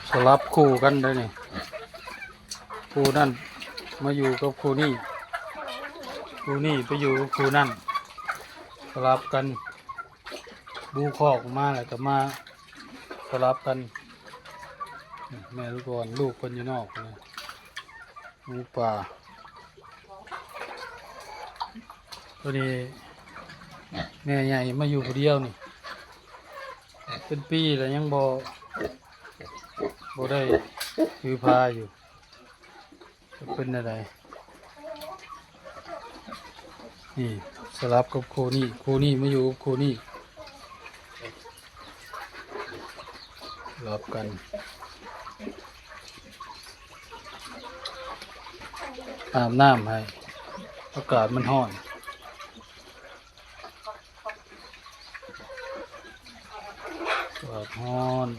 ສະຫຼັບຄູ່ກັນໄດ໋ນີ້ ຄູ່ນັ້ນມາຢູ່ກັບຄູ່ນີ້ ຄູ່ນີ້ໄປຢູ່ກັບຄູ່ນັ້ນ ສະຫຼັບກັນ ບູຄອກມາແລ້ວກໍມາສະຫຼັບກັນ. ແມ່ລູກອ່ອນ ລູກເພິ່ນຢູ່ນອກນະ ໝູປ່າ. ໂຕນີ້ແມ່ໃຫຍ່ມາຢູ່ຜູ້ດຽວນີ້ ເປັນປີແລ້ວຍັງບໍ່ ບໍ່ໄດ້ຖືພາຢູ່ ຈະເປັນແນວໃດ. ນີ້ສະຫຼັບກັບຄູ່ນີ້ ຄູ່ນີ້ມາຢູ່ກັບຄູ່ນີ້ ສະຫຼັບກັນ ອາບນ້ຳໃຫ້ ອາກາດມັນຮ້ອນ ອາກາດຮ້ອນ.